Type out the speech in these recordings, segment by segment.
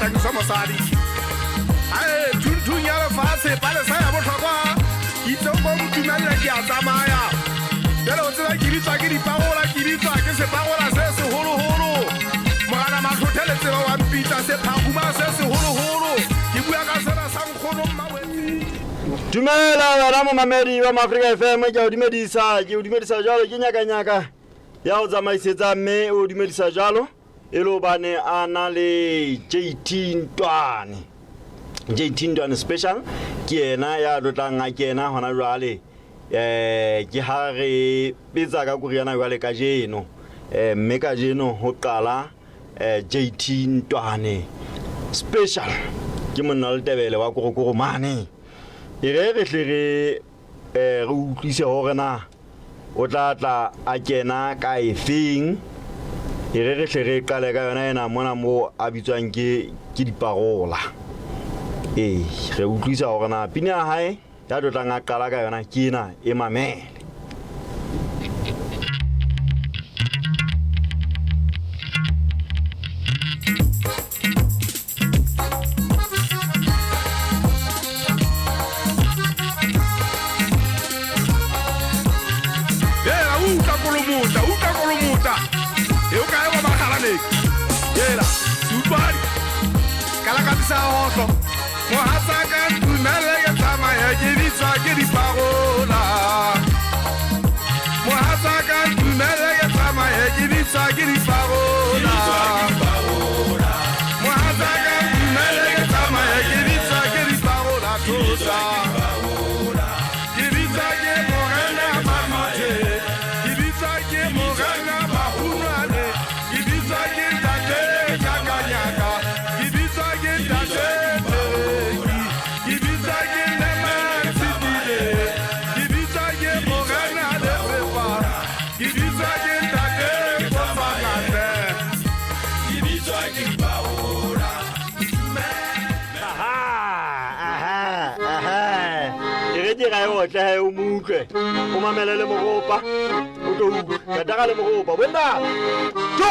hlakiswa mosadi. Ae, thunthung ya lefatshe, palesa ya bohlokwa. Itse o ko ntumelle ke a tsamaya. Jwale o tseba ke bitswa ke diparola, ke bitswa ke separola se seholoholo. Morena Mahlothe le tseba wa mpitsa sephahuma se seholoholo. Ke bua ka sena sa nkgono Mmawetse. Dumela wena momamedi wa Maafrika FM, ke a o dumedisa, ke o dumedisa jwalo ke nyakanyaka ya o tsamaisetsa mme o dumedisa jwalo e le hobane a na le JT Ntwane. JT Ntwane special ke yena ya tlotlang a kena hona jwale. Ke ha re betsa ka koriana jwale kajeno. Mme kajeno ho qala JT Ntwane special ke monna Letebele wa Korokoro mane. E re re hle re re utlwise hore na o tla tla a kena ka efeng. E re re hle re qale ka yona ena mona mo a bitswang ke ke diparola. Ee, re utlwisa hore na pina ya hae ya tlotlang a qala ka yona ke ena, e mamele. Yela, utlwa kolomota, utlwa kolomota. E o kae wa makgalaneng? Yela, se utlwane. Ka lakatisa hohlo. Mohatsaka ntumelle ke tsamaye ke bitswa ke diparola. Mohatsaka ntumelle ke tsamaye ke bitswa ke diparola. Mohatsaka ntumelle ke tsamaye ke bitswa ke diparola thota. Ke bitswa ke morena Mamathe, ke bitswa ke morena Mahunwane, ke bitswa ke ntate Nyakanyaka, ke bitswa ke ntate Tereki, ke bitswa ke Neme Tshidile, ke bitswa ke morena Lesepa, ke bitswa ke ntate Kgotsangate. Ke bitswa ke dipaola. Aha, aha, aha. E re ke ra e otle he o mo utlwe. O mamele le moropa. O tlo utlwa. Katara le moropa. Bonna. Jo.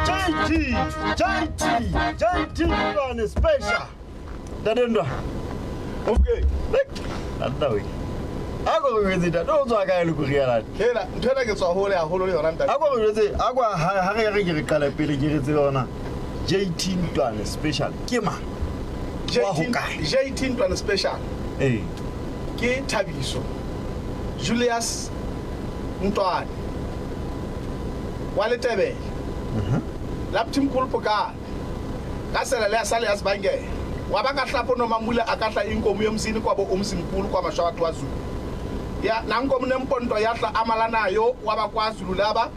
JT, JT, JT Ntwane special. Ntate Ntwa. Okay. Ntate we. Ako re jwetse ntate o tswa kae le koriana? Hela, ntho ena ke tswa hole haholo le yona ntate. Ako re jwetse, ako ha re re ke re qale pele ke re tsebe hona. JT Ntwane special ke mang? Wa ho kae? JT Ntwane special Eh. ke Thabiso Julius Ntwane wa Letebele. Laptimkhulu Pokane ka sela le ya sale ya Sibangela. Wa ba ka hlapo noma mula a ka hla inkomo yomsini kwabo umsimkhulu kwaMashwa kwaZulu. Ya nankomo nempondo yahla amala nayo waba kwaZulu laba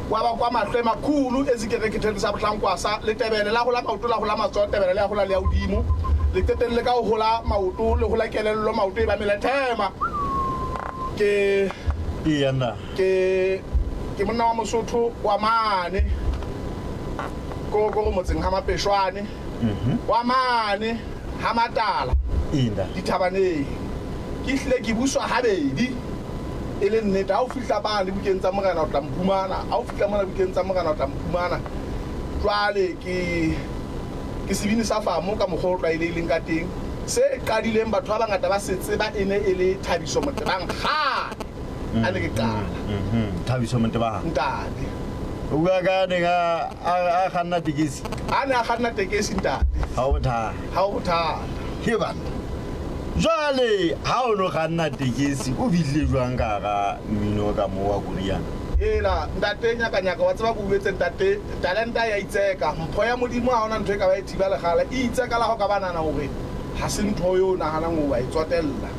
waba kwamahlwe makhulu ezikereketheni sa bohlankwasa Letebele la hola maoto la hola matsoho Tebele le ya hola le ya hodimo le qetelle ka ho hola maoto le hola kelello maoto e ba melethema. Ke Eya nna. ke ke monna wa Mosotho wa mane ko ko motseng ha Mapeshwane wa mane ha Matala Ee ntate. dithabaneng. Ke hlile ke buswa habedi e le nnete. Ha o fihla bane bukeng tsa morena o tla mphumana, ha o fihla mona bukeng tsa morena o tla mphumana. Jwale ke ke sebini sa famo ka mokgwa o tlwaelehileng ka teng. Se qadileng batho ba bangata ba se tseba e ne e le Thabiso Motebang kgale a ne ke qala. Thabiso Motebang. Ntate. O bua ka neng a kganna tekesi? A ne a kganna tekesi ntate. Ha o bothata. Ha o bothata. He banna. Jwale ha o no kganna tekesi o fihlile jwang ka hara mmino ka moo wa koriana? Ela ntate nyakanyaka wa tseba ko uetse ntate talenta ya itseka mpho ya Modimo ha hona ntho e ka ba e thiba lekgala e itseka la ho ka ba nahana hore ha se ntho eo o nahanang hore wa e tsotella.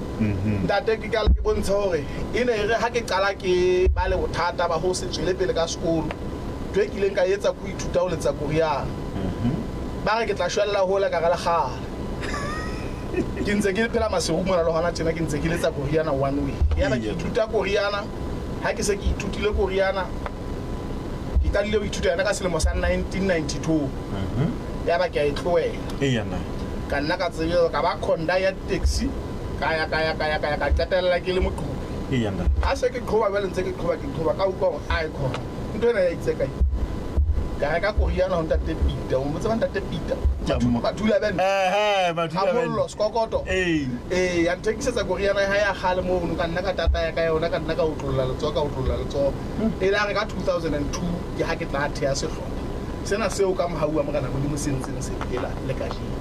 Ntate ke ka ke bontshe hore e ne e re ha ke qala ke ba le bothata ba ho se tswele pele ka sekolo ntho e kileng ka etsa ke ho ithuta ho letsa koriana. Ba re ke tla shwella hole ka re lekgale. Ke ntse ke phela masiu mona le hona tjena ke ntse ke letsa koriana one way. Ya ba ke ithuta koriana ha ke se ke ithutile koriana ke qadile ho ithuta yona ka selemo sa 1992. Ya ba ke a e tlohela. Eya nna. Ka nna ka tsebe ka ba conda ya taxi ka ya ka ya ka ya ka ya ka qetella ke le moqhobi. Eya nna. Ha se ke qhoba jwale ntse ke qhoba ke qhoba ka utlwa hore ai khona ntho ena ya itseka e. Ka reka koriana ho Ntate Peter. O mo tseba Ntate Peter? Ke a mo- Mathula band. Ehe, Mathula Band. Apollo Sekokoto. Ee. Ee, ya nthekisetsa koriana ya hae ya kgale mono, ka nna ka tataya ka yona, ka nna ka otlolla letsoho, ka otlolla letsoho. E la re ka 2002 ke ha ke tla theha sehlopha sena seo ka mohau wa Morena Modimo se ntseng se phela le kajeno.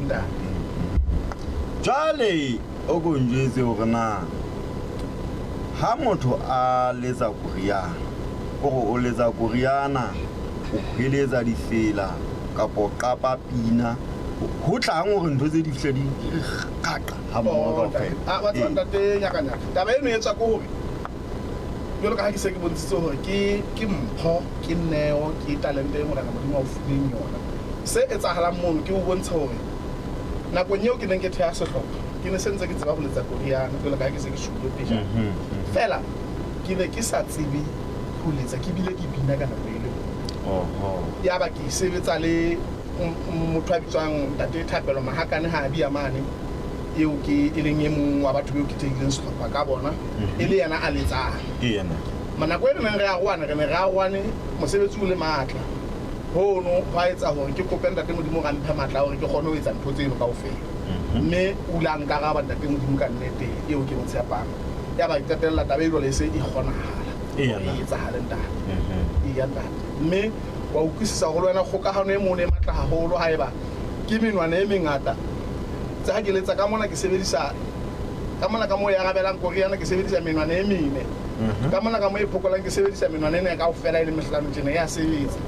Ntate. Jwale o ko njwetse hore na ha motho a letsa koriana, kore o letsa koriana, o hweletsa difela kapa o qapa pina, ho tlang hore ntho tse di fihle di qaqa ha mmoho kaofela? Ah, wa tseba ntate Nyakanyaka, taba eno e etswa ke hore jwalo ka ha ke se ke bontshitse hore ke mpho, ke neo, ke talente e Morena Modimo a o fileng yona. Se etsahalang mono ke ho bontsha hore nakong eo ke neng ke theha sehlopha, ke ne se ntse ke tseba ho letsa koriana jwalo ka ha ke se ke shobile pejana. Feela ke ne ke sa tsebe ho letsa, ke bile ke bina ka nako e le nngwe. Yaba ke sebetsa le motho a bitswang Ntate Thapelo Mahakane ha a bia mane, eo ke e leng e mong wa batho beo ke thehileng sehlopha ka bona, e le yena a letsang. Ke yena. Nako e re neng re arohane, re ne re arohane mosebetsi o le matla. Hono hwa etsa hore ke kope Ntate Modimo hore a mphe matla a hore ke kgone ho etsa ntho tseno kaofela. Mme o ile a nkaraba Ntate Modimo ka nnete eo ke mo tshepang. Yaba ke qetella taba e jwale e se e kgonahala. Eya, E etsahale ntate. Eya ntate. Mme wa utlwisisa hore le wena kgokahano e mono e matla haholo haeba ke menwana e mengata. Tse ha ke letsa ka mona ke sebedisa ka mona ka moo e arabelang koriana ke sebedisa menwana e mene. Ka mona ka moo e phokolang ke sebedisa menwana ena kaofela e le mehlano tjena ya sebetsa.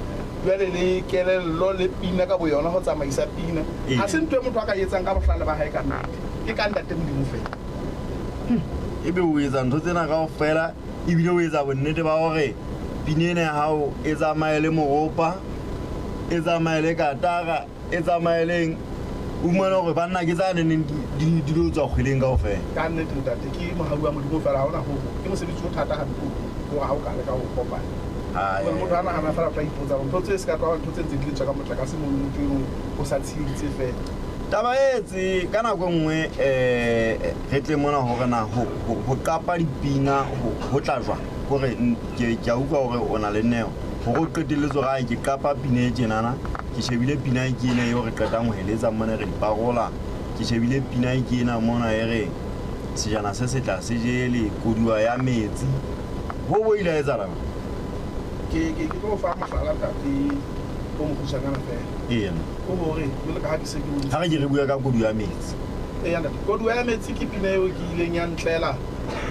Jwale le kelello le pina ka boyona ho tsamaisa pina. Ha se ntho e motho a ka etsang ka bohlale ba hae ka nnete. Ke ka Ntate Modimo feela. Ebe o etsa ntho tsena kaofela, ebile o etsa bonnete ba hore pina ena ya hao e tsamaye le moropa, e tsamaye le katara, e tsamaye le eng. O fumane hore banna ke tsa neng di lo tswa kgweleng kaofela. Ka nnete ntate, ke mohau wa Modimo feela, ha hona ho hong. Ke mosebetsi o thata hampe hore ha o ka leka ho kopanya. Hobane motho a nahana feela o tla ipotsa hore ntho tse se ka tloha ntho tse ntse di letswa ka motlakase mono motho eno o sa tsheheditse feela. Taba e etse ka nako e nngwe, re tle mona hore na ho qapa dipina ho tla jwang. Kore ke a utlwa hore o na le neo hore o qetelletse hore ai ke qapa pina e tjenana, ke shebile pina e ke ena eo re qetang ho eletsa mona re di parola, ke shebile pina e ke ena mona e re sejana se setla se jele koduwa ya metsi. Ho bo ile ha etsahala jwang? Ke tlo fa mohlala ntate o mokgutshwanyana feela. Eya. Ko hore jwalo ka ha ke se ke Ha re ke re bua ka koduwa ya metsi. Eya ntate, koduwa ya metsi ke pina eo ke ileng ya ntlela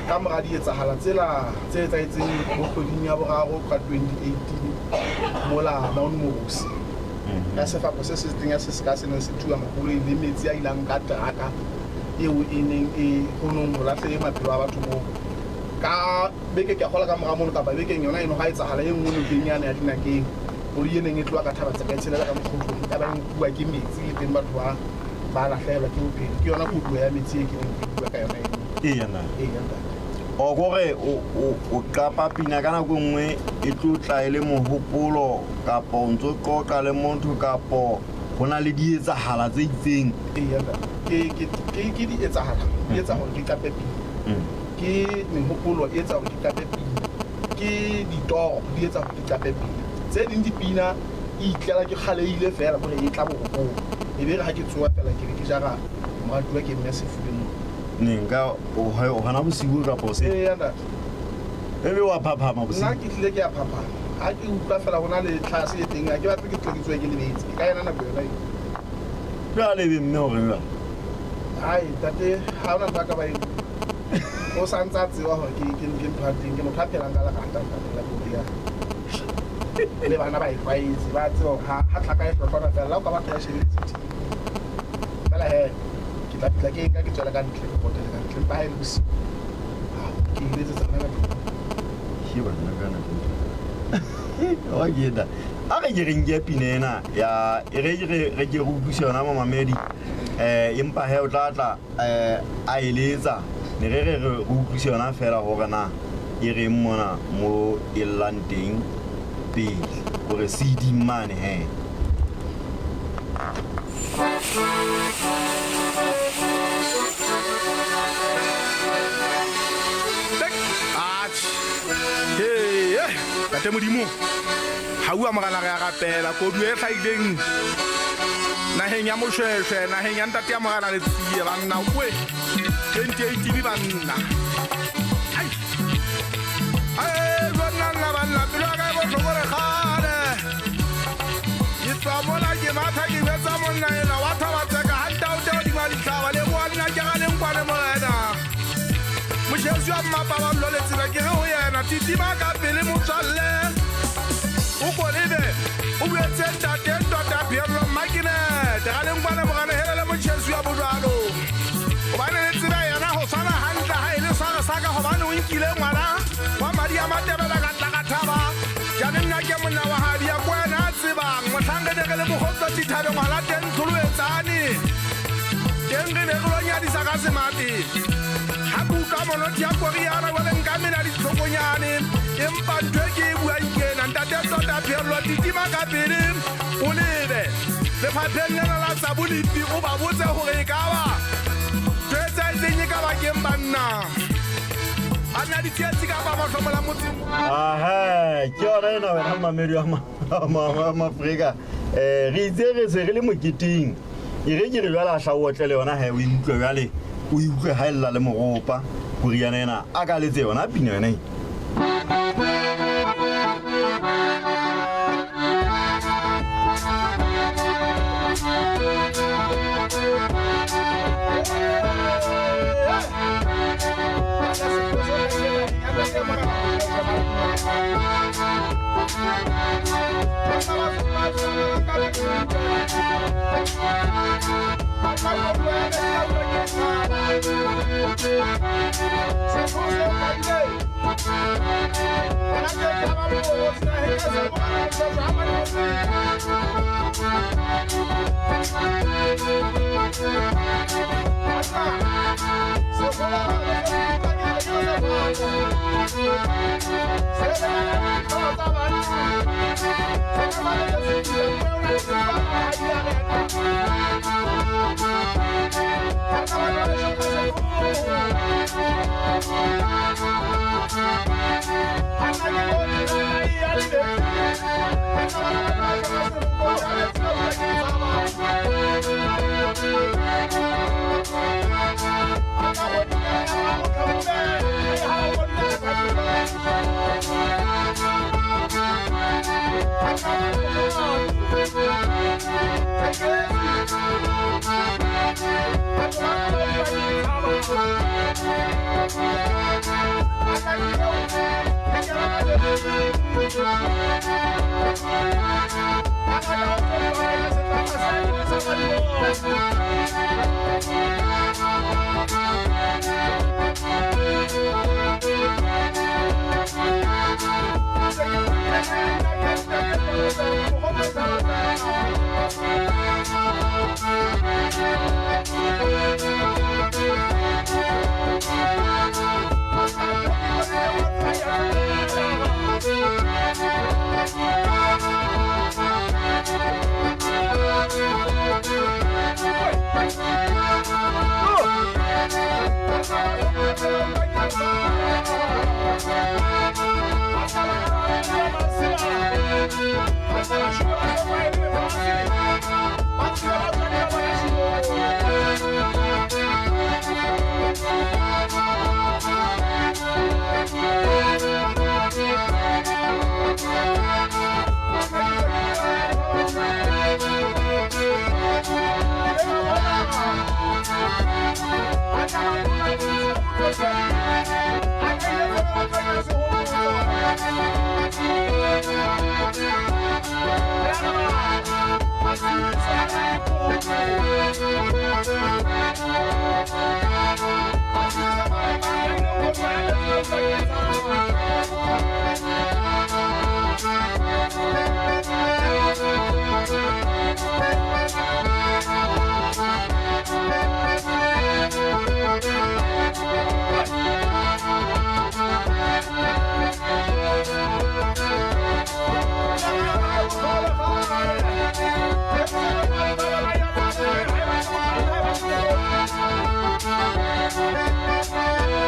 ka mora dietsahala tsela tse etsahetseng mo kgweding ya boraro ka 2018 mola Mount Morusi. Ya sefako se se teng ya se seka se neng se thuba makoloi le metsi a ilang ka teraka eo e neng e ho nong ho lahlehe maphelo a batho moo. Ka beke ke a kgola ka mora mono kapa bekeng yona eno ha etsahala e nngwe nokeng yane ya dinakeng. Koloi e neng e tloha ka Thaba Tseka e tshelela ka mokgotlong, ya ba e nkuwa ke metsi le teng batho ba lahlehelwa ke bophelo. Ke yona koduwa ya metsi e ke neng ke bua ka yona eno. Eya na. Eya ntate. O kore o qapa pina ka nako e nngwe e tlo tla e le mohopolo kapa o ntso qoqa le motho kapo ho na le dietsahala tse itseng. Eya ntate. Ke dietsahala di etsa hore ke qape pina. Ke mehopolo e etsa hore ke qape pina. Ke ditoro di etsa hore ke qape pina. Tse ding dipina e itlela ke kgaleile feela hore e tla borokong. E be re ha ke tsoha feela ke be ke jara moratuwa ke mme sefubeng mona. Neng ka o hana bosiu kapa hoseng? Eya ntate. Ebe wa phaphama bosiu? Nna ke tlile ke a phaphama. Ha ke utlwa feela hona le tlhase e teng, ha ke batle ke tle ke tsohe ke lebetse. Ke ka yona nako yona eo. Jwale ebe mme o reng jwale? Hai, ntate, ha hona ntho a ka ba e. O sa ntse a tseba hore ke ntho ya teng, ke motho a phelang ka lerata ntate la koriana. Le bana ba e tlwaetse, ba tseba hore ha tlhaka e hlohlona feela, la o ka batho ba shebeletse TV. Feela he, ke tla fihla ke nka ke tswela ka ntle, ke potele ka ntle, empa ha e le bosiu, ha, ke e letsetsa hona ka tlung. Ke banna ka nako e ntle. Wa ke eta. A re ke re nke pina ena ya, e re ke re ke re utlwise yona momamedi. Empa he o tla tla, a eletsa. Ne re re re utlwise yona feela hore na e reng mona mo e llang teng pele, hore CD mane he. Atjhe. Hei, Ntate Modimo, ha Mohau wa Morena re a rapela kodu e hlahileng naheng ya Moshweshwe, naheng ya ntate ya Morena Letsie banna kwe 2018 banna. Ai. Ai banna nna banna pelo ya ka e bohloko le kgale. Ke tswa mola ke matha ke jwetsa monna ena wa thaba tseka ha ntaote hodima ditlhaba le boa nna ke ga leng kwane morena. Mošesi wa mmapa wa mlo letsela ke re ho yena titima ka pele motswalle. O kolebe o boetse ntate ntota pheello mmakinete ga leng kwane morena helele motjhesi wa bojwalo. Hobane le tseba yena ho tshwana hantle ha e le sware sa ka hobane o nkile ngwana wa madi a Matebele ka tla ka thaba. Jane nna ke monna wa hadi ya kwena a tsebang mohlang re ne re le mokgotso dithabeng hona teng tlholoetsane. Teng re ne re lo nyadisa ka semate. Ha ke utlwa monoti ya koriana jwale nka mena ditlhokonyane. Empa ntho e ke e buang ke ena ntate tota pheello titima ka pele o lebe lefapheng lena la tsa bolipi o ba botse hore e ka ba ntho e etsahetseng e ka bakeng banna. A nna ditsietsi kapa mahlomola motseng. Aha, ke yona ena wena mmamedi wa Maafrika. Re itse re se re le moketeng. E re ke re jwale a hla o otle le yona ha o e utlwe jwale. O e utlwe ha e lla le moropa. Koriana ena a ka letse yona pina yona e. Thank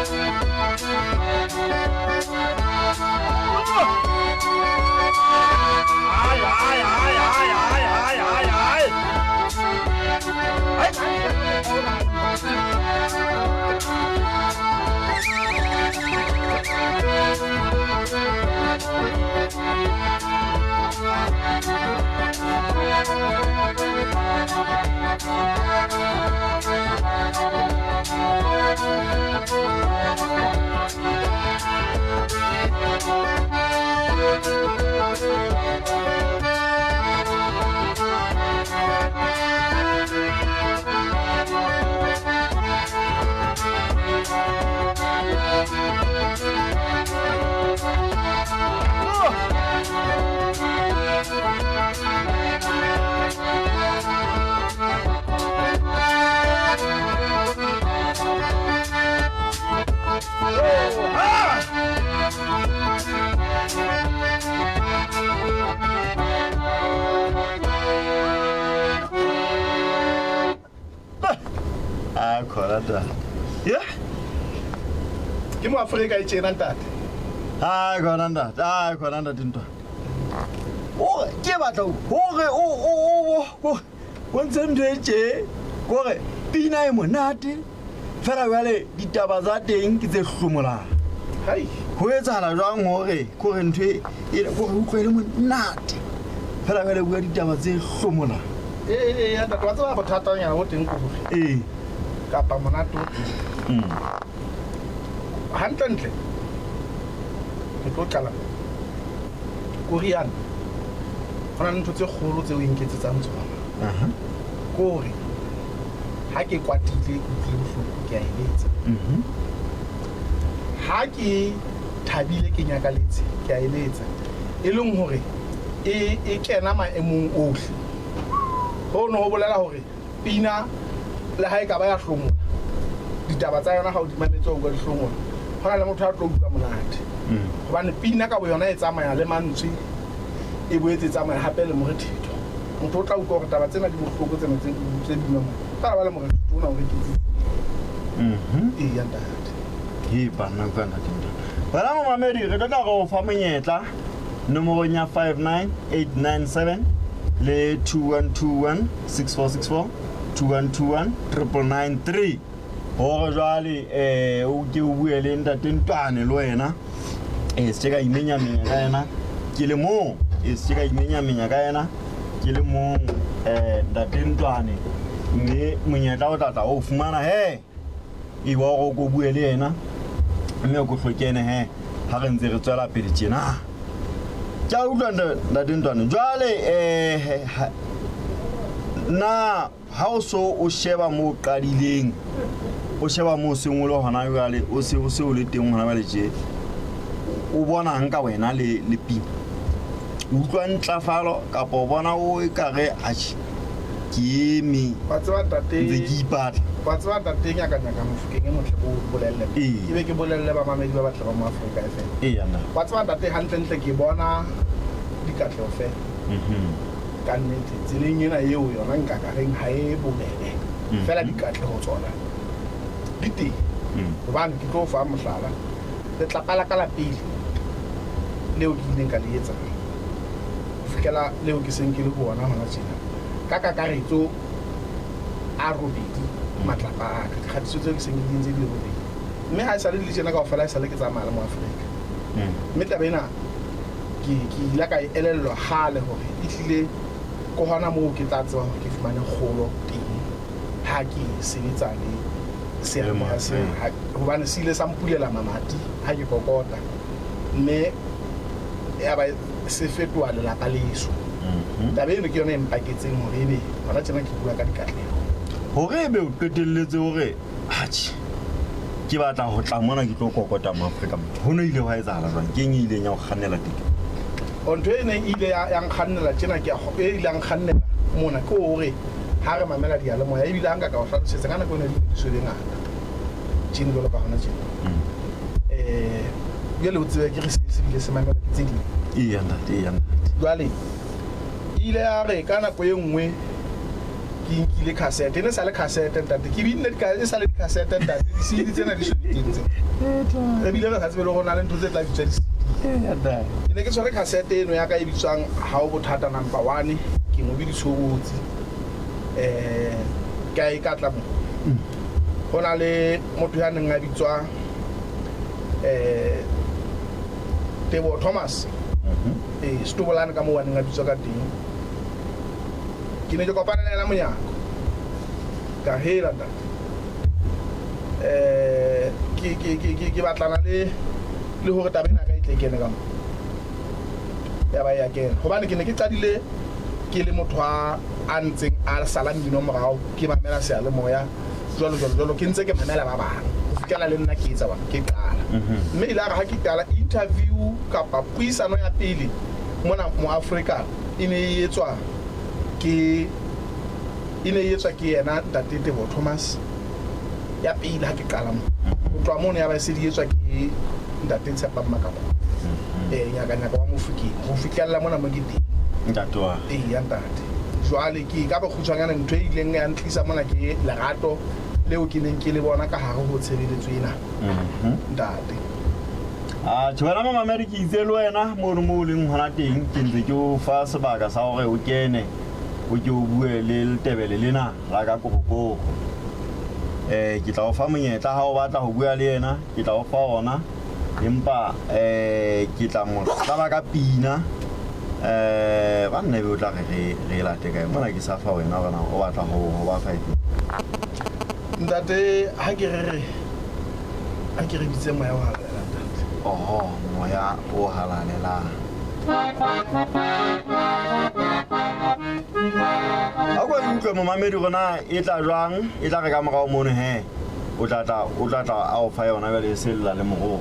you. A khona ntate. Yeah. Ke mo Afrika e tjena ntate. Ai khona ntate, ai khona ntate ntwa. O ke batla hore o o o o ntse ntho e tje kore pina e monate fela jwale ditaba tsa teng ke tse hlomolang. Hai. Ho etsahala jwang hore kore ntho e kore utlwe e le monate fela jwale bua ditaba tse hlomolang. Ee, ee, ntate wa tseba bothatanyana bo teng ke hore Ee. kapa monate o teng. Hantlentle ke tlo qala koriana go na le ntho tse kgolo tse o inketsetsang tsona. Aha. Ke hore ha ke kwatile ke utlwile bohloko ke a e letsa. Ha ke thabile ke nyakaletse ke a e letsa. E leng hore e e kena maemong ohle. Hono ho bolela hore pina le ha e ka ba ya hlomola ditaba tsa yona ha o di mametse o utlwa di hlomola ho na le motho a tlo utlwa monate. Hobane pina ka boyona e tsamaya le mantswe e boetse e tsamaya hape le morethetho. Motho o tla utlwa hore taba tsena di bohloko tsena tse tse binwang mona. Tla ba le morethetho ona o reketsitse. Eya ntate. Ke banna utlwa ntate ntwa. Wena momamedi re tlo tla re o fa monyetla nomorong ya 59897 le 2121 6464 2121 993 hore jwale o ke o bue le ntate Ntwane le wena se ka imenyamenya ka yena ke le mong se ka imenyamenya ka yena ke le mong ntate Ntwane mme monyetla o tla tla o fumana he e wa hore o ko bue le yena mme o ko hlokene he ha re ntse re tswela pele tjena. Ke a utlwa ntate Ntwane. Jwale na ha o so o sheba moo o qadileng o sheba moo o seng o le hona jwale o se o se o le teng hona jwale tje o bonang ka wena le le pina? O utlwa ntlafalo kapa o bona o ekare atjhe ke eme Wa tseba ntate ntse ke ipatla? Wa tseba ntate Nyakanyaka Mofokeng e motle o bolelle. Ee. Ke be ke bolelle bamamedi ba batle ba mo Afrika FM. Eya nna. Wa tseba ntate hantlentle ke bona dikatleho fela. Ka nnete tseleng ena eo yona nka ka reng ha e bobebe. Fela dikatleho tsona di teng. Hobane ke tlo o fa mohlala. Letlapa la ka la pele leo ke ileng ka le etsa ho fihlela leo ke seng ke le ho ona hona tjena. Ka kakaretso a robedi matlapa a ka. Dikgatiso tseo ke seng ke di entse di le robedi. Mme ha esale di le tjena kaofela ha esale ke tsamaya le mo Afrika. Mme taba ena ke ile ka e elellwa kgale hore e hlile ke hona moo ke tla tseba hore ke fumane kgolo teng ha ke sebetsa le seyalemoya sena. Hobane se ile sa mpulela mamati ha ke kokota. Mme ya ba se fetoha lelapa leso. Taba eno ke yona e mpaketseng hore ebe hona tjena ke bua ka dikatleho. Hore ebe o qetelletse hore atjhe ke batla ho tla mona ke tlo kokota mo Afrika motho. Ho no ile hwa etsahala jwang? Ke eng e ileng ya o kgannela teng? O ntho e neng e ile ya nkgannela tjena ke e ile ya nkgannela mona ke hore ha re mamela diyalemoya ebile ha nka ka o hlalosetsa ka nako ena di di so be ngata. Tjena jwalo ka hona tjena. Jwale o tsebe ke re se se bile se mamelwa ke tse ding. Eya ntate, eya ntate. Jwale ile ya re ka nako e nngwe ke nkile cassette, e ne sa le cassette ntate, ke binne e sa le di-cassette ntate, di-CD tsena di so di teng tse. Re bile re sa tsebe le hore ho na le ntho tse tla bitswa di-CD. Ke ne ke tshwere cassette eno ya ka e bitswang Ha o Bothata Number 1, ke ngobe ditshobotsi. Ke a e ka tla mo. Ho na le motho ya neng a bitswa Teboho Thomas. Setobolane ka moo a neng a bitswa ka teng. Ke ne ke kopana le yena monyako. Ka hela ntate. Ke batlana le hore taba ena ka e tle e kene ka mo. Ya ba ya kena. Hobane ke ne ke qadile ke le motho a ntseng a sala mmino morao, ke mamela seyalemoya jwalo jwalo jwalo, ke ntse ke mamela ba bang ho fihlela le nna ke etsa bona ke qala. Mme ile ya re ha ke qala interview kapa puisano ya pele mona mo Afrika e ne e etswa ke e ne e etswa ke yena ntate Teboho Thomas ya pele ha ke qala mo. Ho tloha mono ya ba e se di etswa ke ntate Tshepang Makapa. Nyakanyaka wa Mofokeng. Ho fihlella mona mo ke teng. Ntate wa. Eya ntate. Jwale ke ka bokgutshwanyane ntho e ileng ya ntlisa mona ke lerato leo ke neng ke le bona ka hare ho tshebeletso ena. Ntate. Atjhe wena momamedi ke itse le wena mono mo o leng hona teng ke ntse ke o fa sebaka sa hore o kene o ke o bue le letebele lena la ka korokoro. Ke tla o fa monyetla ha o batla ho bua le yena, ke tla o fa ona empa ke tla mo hlaba ka pina. Banna ebe o tla re re late kae mona ke sa fa wena hore na o batla ho ba fa efe. Ntate ha ke re ha ke re bitse moya o halalelang ntate. Oho, moya o halalelang. Ha ko utlwe momamedi rona e tla jwang, e tla re ka morao mono he. O tla tla a o fa yona jwale e sella le morogo.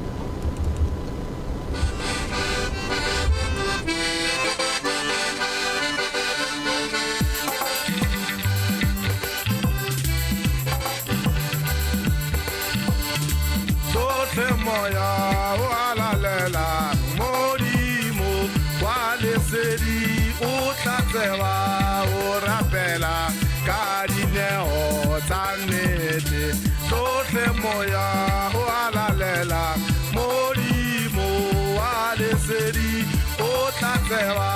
Moya o halalelang Modimo wa lesedi o tla tseba o rapela ka dineo tsa nnete. Tsohle moya o halalelang Modimo wa lesedi o tla tseba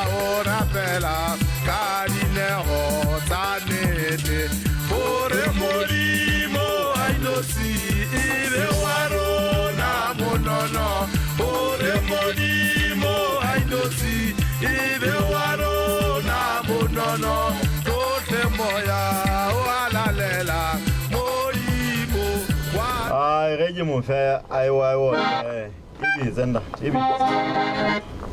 o rapela ka dineo tsa nnete. Hore Modimo a inotshi ebe wa rona monono. Hore Modimo a inotshi ebe wa rona monono. Tsohle moya o halalela Modimo wa. Ai re ke mo fe ai wa o e bitse nda e bitse.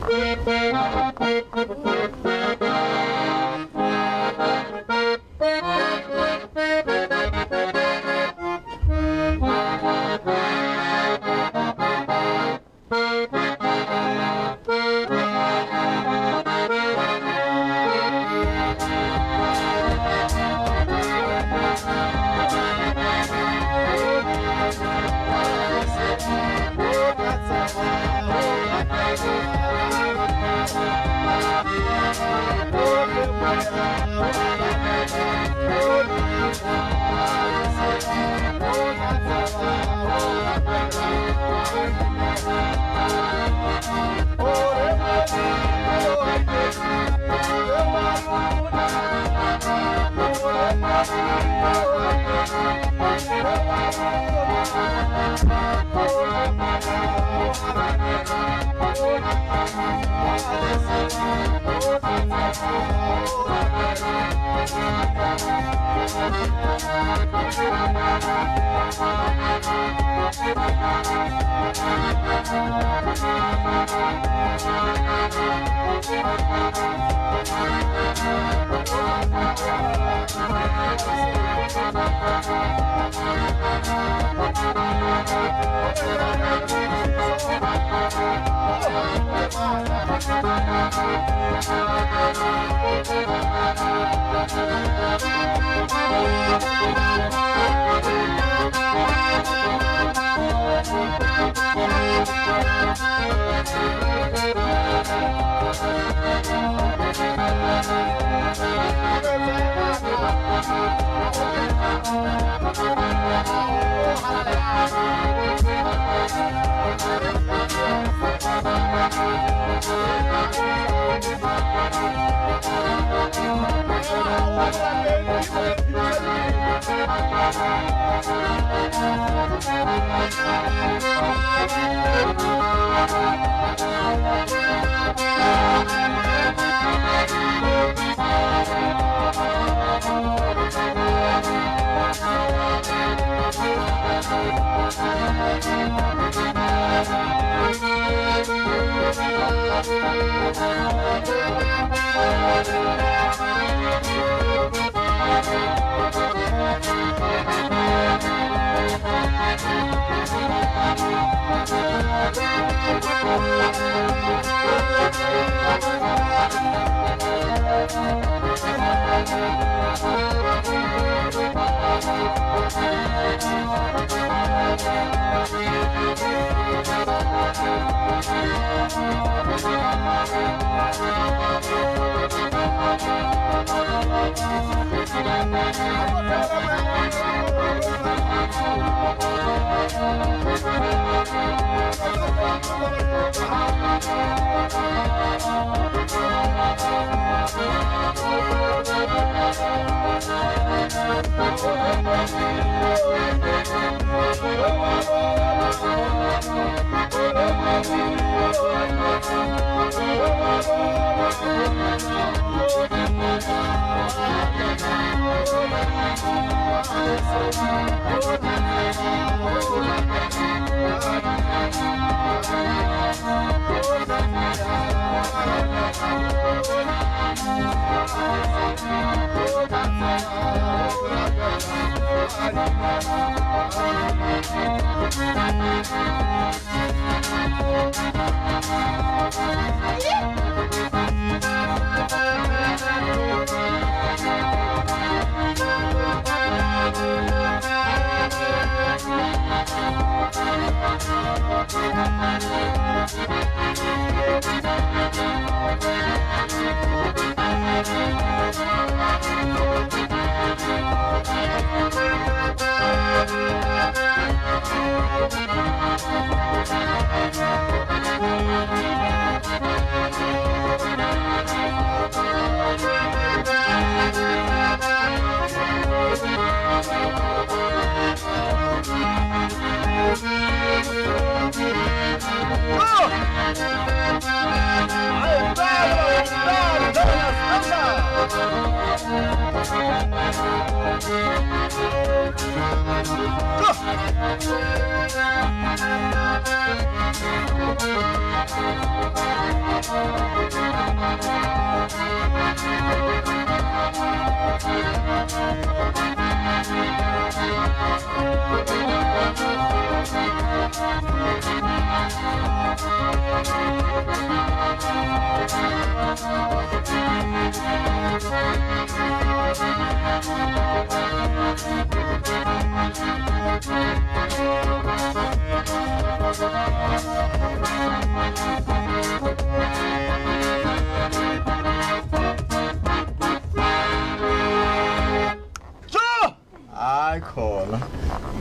Hayi khona,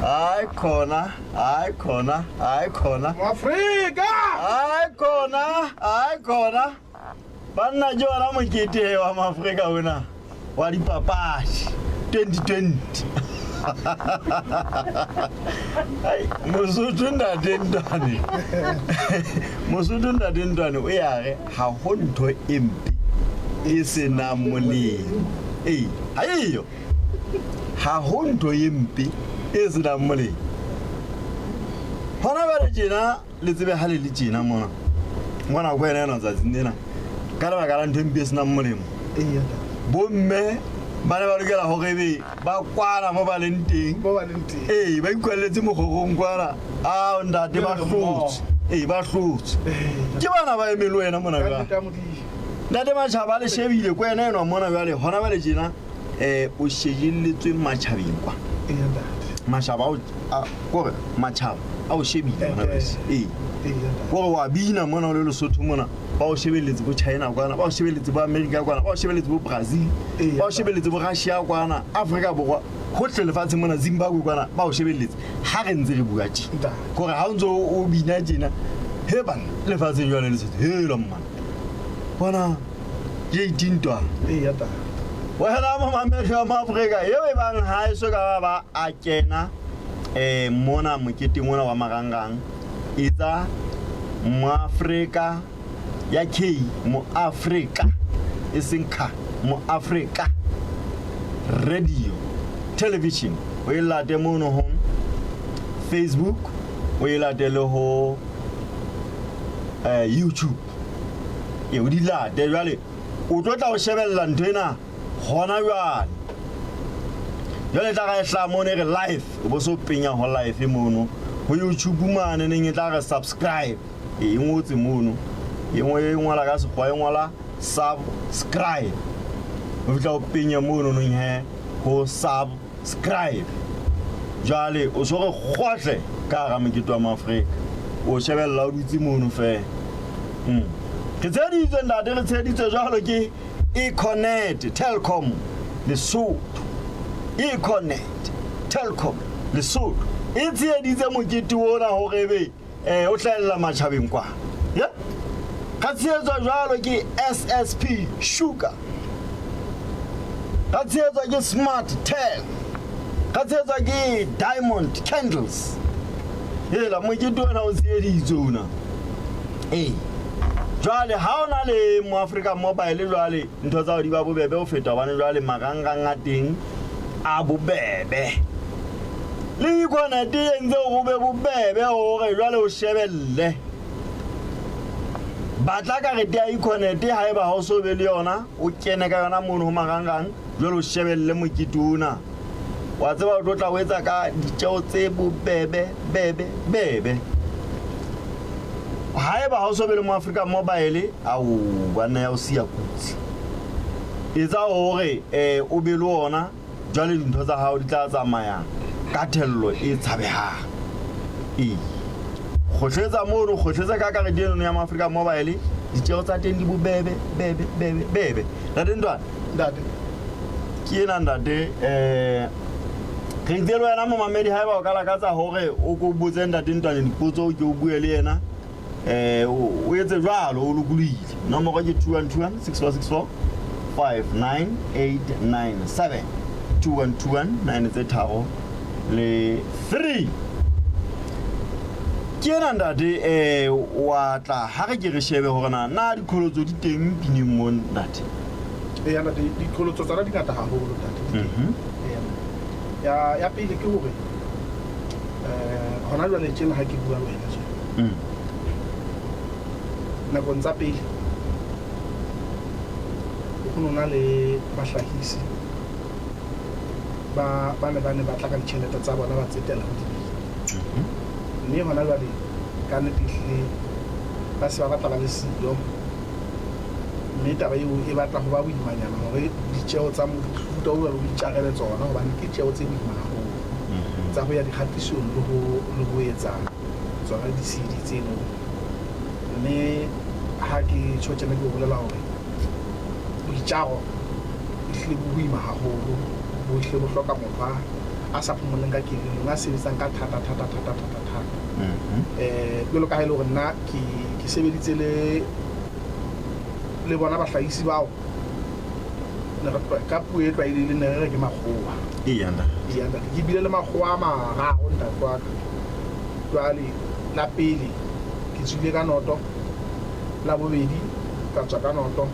hayi khona, hayi khona, hayi khona. Afrika! Hayi khona, hayi khona. Banna ke ona mokete wa Maafrika ona wa dipapadi 2020. Ai, Mosotho ntate Ntwane. Mosotho ntate Ntwane o ya re ha ho ntho e mpe e senang molemo. Ee, ha eyo. Ha ho ntho e mpe e senang molemo. Hona jwale tjena le tsebe ha le le tjena mona. Ngwana ko ena ena tsatsing lena. Ka lebaka la ntho e mpe e senang molemo. Bomme ba ne ba lokela hore ebe ba kwana mo ba leng teng. Mo ba leng teng. Ee, ba ikwalletse mokgorong kwana. Ao ntate ba hlotse. Ee, ba hlotse. Ke bana ba eme le wena mona jwale. Ntate Matjhaba le shebile ko wena enwa mona jwale hona jwale tjena o shejelletswe matjhabeng kwa. Matjhaba ao kore matjhaba a o shebile hona jwale. Ee. Kore wa bina mona o le Lesotho mona ba o shebelletse bo China kwana, ba o shebelletse bo America kwana, ba o shebelletse bo Brazil, ba o shebelletse bo Russia kwana, Afrika Borwa, hohle lefatsheng mona Zimbabwe kwana ba o shebelletse ha re ntse re bua tje. Kore ha o ntse o bina tjena he bana lefatsheng jwale le setse hela mmana. Bona ke 18 ntwana. Wena momamedi wa Maafrika eo e bang ha e so ka ba a kena mona moketeng ona wa marangrang etsa Moafrika ya K Moafrika e seng K Moafrika radio television o e late mono ho Facebook o e late le ho YouTube e o di late jwale o tlo tla o shebella ntho ena hona jwale. Jwale tla ra e hlaha mono e re live o bo so penya ho live mono ho YouTube mane neng e tla re subscribe e ngotse mono e nngwe e ngola ka sekgowa e ngola subscribe o fihla o penya mono nong he ho subscribe jwale o so re kgohle Ka hara mokete wa Maafrika. O shebella o dutse mono feela. Re tsheheditswe ntate, re tsheheditswe jwalo ke Econet Telkom Lesotho. Econet Telkom Lesotho e tsheheditse mokete ona hore ebe o hlahella matjhabeng kwa. Ya. Ra tshehetswa jwalo ke SSP Sugar. Ra tshehetswa ke Smart Tel. Ra tshehetswa ke Diamond Candles. Hela mokete ona o tsheheditswe ona. Ee. Jwale ha o na le Moafrika Mobile jwale ntho tsa di ba bobebe ho feta hobane jwale marangrang a teng a bobebe. Le Econet e entse hore o be bobebe hore jwale o shebelle. Batla karete ya Econet haeba ha o so be le yona, o kene ka yona mono ho marangrang jwale o shebelle mokete ona. Wa tseba o tlo tla o etsa ka ditjeo tse bobebe bebe bebe. Haeba ha o so be le Moafrika Mobile, ao banna ya o siya kotsi. Etsa hore o be le ona jwale dintho tsa hao di tla tsamaya ka thello e tshabehang. Ee. Kgohletsa mono, kgohletsa ka karete eno ya Moafrika Mobile, ditjeo tsa teng di bobebe bebe bebe bebe. Ntate Ntwana. Ntate. Ke ena ntate re itse le wena momamedi haeba o ka lakatsa hore o ko botse ntate Ntwane dipotso o ke o bue le yena o etse jwalo o lokolohile. Nomoro ke 2121 6464 59897 2121 9 tse tharo le 3. Ke ena ntate wa tla ha re ke re shebe hore na na diqholotso di teng pineng mo ntate. Eya ntate, diqholotso tsona di ngata haholo ntate. Ya pele ke hore hona jwale tjena ha ke bua le wena tjena. Nakong tsa pele ho no na le bahlahisi ba ne ba ne ba tla ka ditjhelete tsa bona ba tsetela ho dibini. Mme hona jwale ka nnete ehlile ba se ba batla ba le siyo. Mme taba eo e batla ho ba boimanyana hore ditjeo tsa mofuta o jwalo o itjarele tsona hobane ke tjeo tse boima haholo tsa ho ya dikgatisong le ho etsa tsona di-CD tseno. Mme ha ke tjho tjena ke o bolela hore boitjaro ehlile bo boima haholo, bo hlile bo hloka motho a sa phomoleng ka kelellong, a sebetsang ka thata thata thata thata thata. Jwalo ka ha e le hore nna ke sebeditse le bona bahlahisi bao ka puo e tlwaelehileng ne re re ke makgowa. Eya ntate. Eya ntate, ke bile le makgowa a mararo ntate wa ka. Jwale la pele ke tswile ka noto, la bobedi ka tswa ka noto,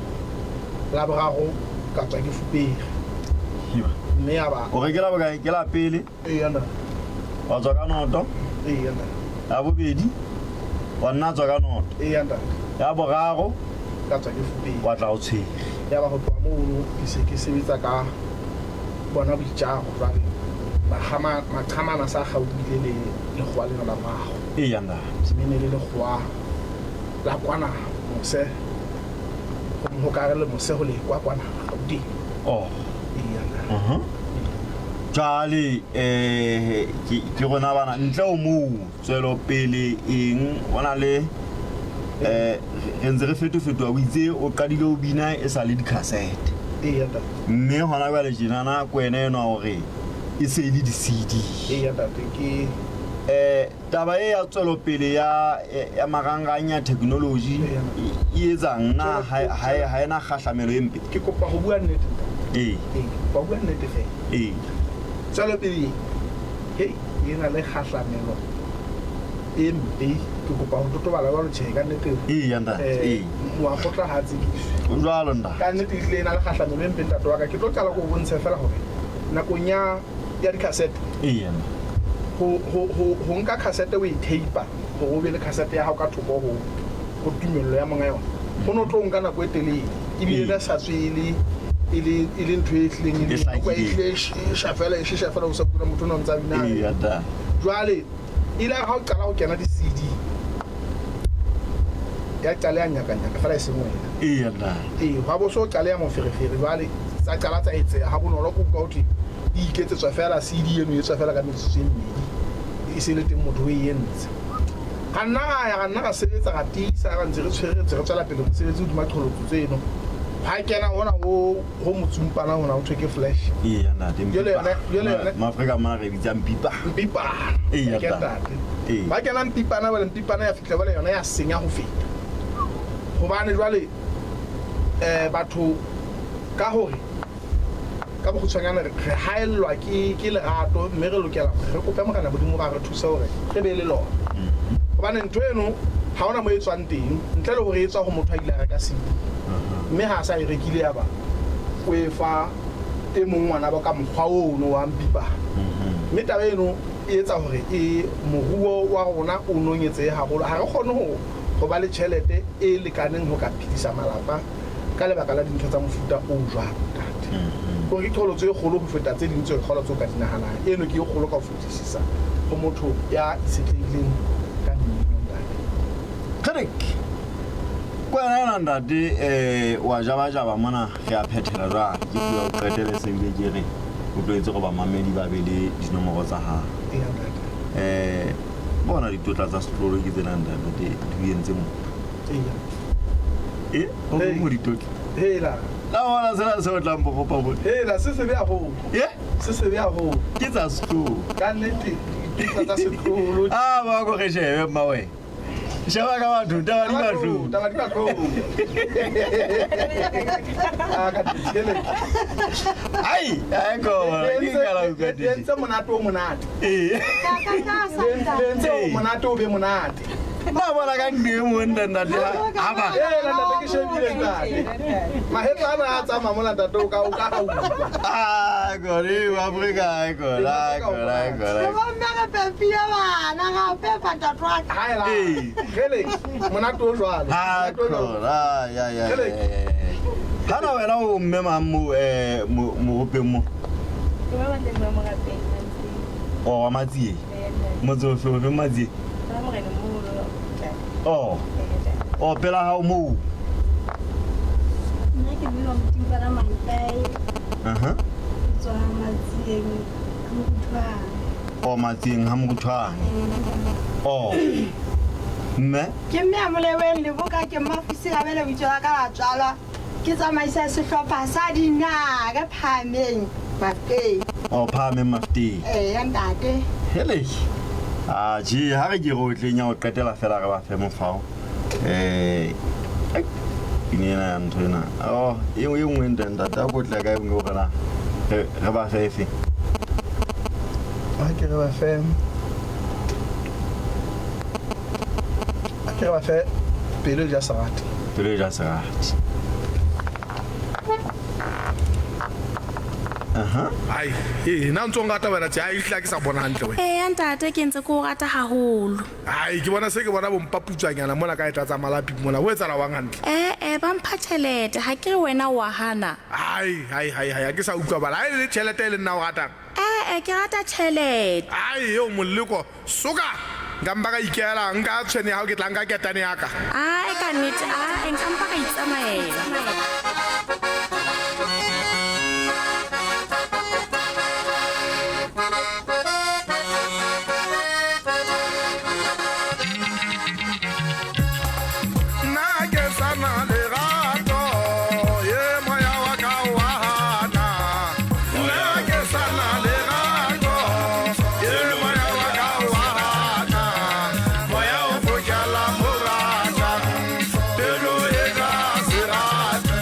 la boraro ka tswa ke fupere. Mme ya ba O re ke la bokae? Ke la pele. Eya ntate. Wa tswa ka noto. Eya ntate. La bobedi wa nna tswa ka noto. Eya ntate. Ya boraro ka tswa ke fupere. Wa tla o tshwere. Ya ba ho tloha mono ke se ke sebetsa ka bona boitjaro jwale. Maqhamana sa kgaohile le lekgowa lena la boraro. Eya ntate. Mme ne le lekgowa la kwana mose. Ho ka re le mose ho le kwa kwana Gauteng. Oh. Eya ntate. Jwale ke rona bana ntle ho moo tswelopele eng ho na le re ntse re fetofetoha o itse o qadile ho bina e sa le dicassette. Eya ntate. Mme hona jwale tjenana ke wena enwa hore e se e le di-CD. Eya ntate, ke taba e ya tswelopele ya marangrang ya technology e etsang na ha ena kgahlamelo e mpe? Ke kopa ho bua nnete ntate. Ee. Ee, ke kopa ho bua nnete fela. Ee. Tswelopele hei e na le kgahlamelo e mpe. Ke kopa ho totobala jwalo tjhe ka nnete. Ee, ntate. Ee. Moakgotla ha tsekiswe. O jwalo ntate. Ka nnete ehlile e na le kgahlamelo e mpe ntate wa ka. Ke tlo qala ko o bontshe fela hore nakong ya dicassette. Ee, ntate. Ho nka cassette o e tape hore o be le cassette ya hao ka thoko ho tumello ya monga yona. Ho no tlo nka nako e telele. Ebile le sa tswe e le ntho e hlileng e le E e hlile e shesha fela, e shesha fela o sa kula motho o no ntsa bina. Ee, ntate. Jwale ile ha o qala ho kena di-CD ya qala ya nyakanyaka fela e seng wena. Ee, ntate. Ee, hwa bo so qala ya moferefere jwale tsa qala tsa etseha ha bonolo ko utlwa ho thwe di iketsetswa fela CD eno e tswa fela ka metsotso e mmedi. e se le teng motho o e entse. Ra nna ra ya, ra nna ra sebetsa, ra tiisa, ra ntse re tshwere, ntse re tswela pele mosebetsi hodima qholotso tseno. Ha kena hona ho motsumpana hona ho thwe ke flash. Eya ntate. Jwale yona Maafrika mona re bitsang pipa. Mpipana. Eya, Ke ntate. ntate. Ee. Ba kena mpipana jwale, mpipana ya fihla jwale yona ya senya ho feta. Hobane jwale batho ka hore ka bokgutshwanyane re haellwa ke lerato, mme re lokela hore re kope Morena Modimo hore a re thuse hore re be le lona. Hobane ntho eno ha hona moo e tswang teng ntle le hore e tswa ho motho a ile a reka CD. Mme ha a sa e rekile ya ba o e fa e mong ngwana ba ka mokgwa ono wa mpipana. Mme taba eno e etsa hore e moruo wa rona o nonyetsehe haholo. Ha re kgone ho ba le tjhelete e lekaneng ho ka phedisa malapa ka lebaka la dintho tsa mofuta o jwalo, ntate. Hore ke qholotso e kgolo ho feta tse ding tse kgolo tseo ka di nahanang. Eno ke e kgolo ka ho fetisisa ho motho ya itshetlehileng ka mmino, ntate. Kgerek. Ko wena ena ntate wa jabajaba mona re a phethela jwale. Ke puo ya ho qetela se bile ke re o tlohetse gore bamamedi ba be le dinomoro tsa hao. Eya, ntate. Bona ditotla tsa setlolo ke tsena ntate di entse mo. Eya. O Hey. mo ditotla. Hela. La bona sena se o tlang bogopa bone. Hela, se sebe haholo. Se sebe haholo. Ke tsa setlolo. Ka nnete ditotla tsa setlolo. Ah, ba ko re shebe mma wena. Sheba ka batho, taba di batho. Taba di batho. Ah, ka tshele. Ai, ai ko, ke ka la utlwa Le entse monate o monate. Ee. Le entse o monate o be monate. Na bona ka ntho e nngwe ntate ha ba. Ee, ntate ke shebile ntate. Mahetla ana a tsamaya mona ntate o ka a utlwa. Ah, kore Afrika, ai kore, ai kore, ai kore. Ke bomme re pepile bana, ra pepa ntate wa ka. Haela. Ee. Hele, monate o jwalo. Ah, Monate o jwalo. kore, ah, ya, ya, ya, ya, ya. Hana wena o mme mang mo moropeng mo? Ke ba batleng ba morapeng, Matsieng. O wa Matsieng? Ee, ntate. Motse ofe ofe Matsieng? Ba Morena Moholo, ntate. Oh. Ee, ntate. O pela hao moo. Nna ke mme wa Motimpana Mantai. Aha. Ke tswa Matsieng ha Moruthwane. O Matsieng ha Moruthwane. Oh. Mme? Ke mme a Moleweng Leboka, ke Mmafisi Rabele lebitso la ka la tswalwa. Ke tsamaisa sehlopha sa dinaka phahameng Mafteng. O phahameng Mafteng. Eya ntate. Hele. Ah, je ha re ke re o tleng ya ho qetela fela re ba fe mofao. Pina ena ya ntho ena. Oh, e nngwe ntate, ntate a ko tla ka e nngwe hore na re ba fe efe? Ha ke re ba fe. Ha ke re ba fe pelo e ja serati. Pelo e ja serati. Aha. Ai, ee, nna ntso nrata wena tje, ai ehlile ha ke sa bona hantle wena. Eya ntate, ke ntse ke o rata haholo. Ai, ke bona se ke bona bompaputswanyana mona ka eta tsa malapi mona. Ho etsahala wang hantle? Ba mpha tjhelete, ha ke re wena wa hana. Ai, ai, ai, ai, ha ke sa utlwa bala. Ai, le tjhelete e le nna o ratang. Ke rata tjhelete. Ai, eo moleko, soka. Nka mpa ka ikela, nka tshwene ya hao, ke tla nka ketane ya ka. Ai, ka nnete, ai, nka mpa ka itsamaela. Nna ke sa na lerato, ye moya wa ka wa hana. Nna ke sa na lerato, ye moya wa ka wa hana. Moya o fokela morata, pelo e ka serati.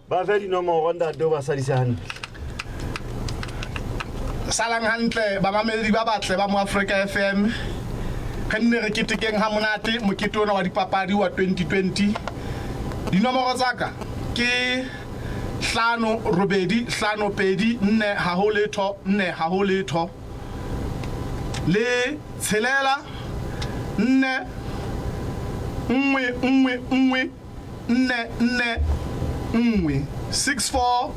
Ba fe dinomoro ntate o ba sadise hantle. Salang hantle bamamedi ba batle ba mo Africa FM. Re nne re ketekeng ha monate mokete ona wa dipapadi wa 2020. Dinomoro tsa ka ke 5 8 5 2 4 ha ho letho 4 ha ho letho le 6 4 1 1 1 4 4 1 6 4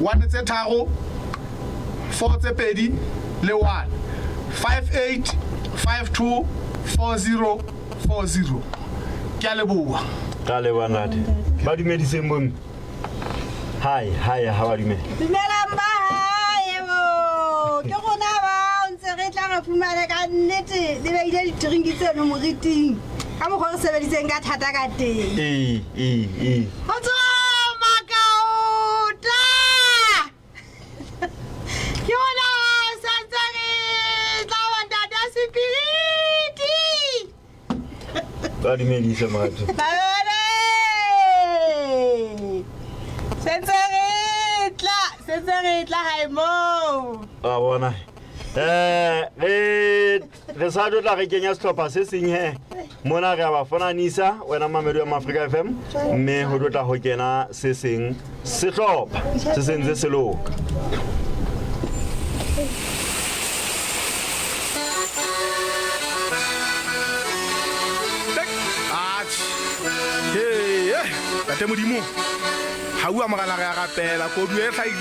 1 tse tharo 4 tse pedi le 1 5 8 5 2 4 0 4 0. Ke a leboha. Ka leboha ntate. Ba dumediseng bomme. Hai, hai, ha ba dumele. Dumelang ba hae bo. Ke rona ba ntse re tla re fumane ka nnete le beile ditrinki tseno moriting. Ka mokgwa re sebeditseng ka thata ka teng. Ee, ee, ee. Ho tswa makaota. Ke ona santse re tla wa ntata Sepiriti. Ba dumedise morato. Babone. Sentse re tla, sentse re tla hae moo. Wa bona. Re sa tlo tla re kenya sehlopha se seng he. Mona re a ba fonanisa wena mamedi wa Africa FM mme ho tlo tla ho kena se seng sehlopha se sentse se loka. Atjhe. He, Ntate Modimo. Ha ua morena re a rapela kodu e hlahile.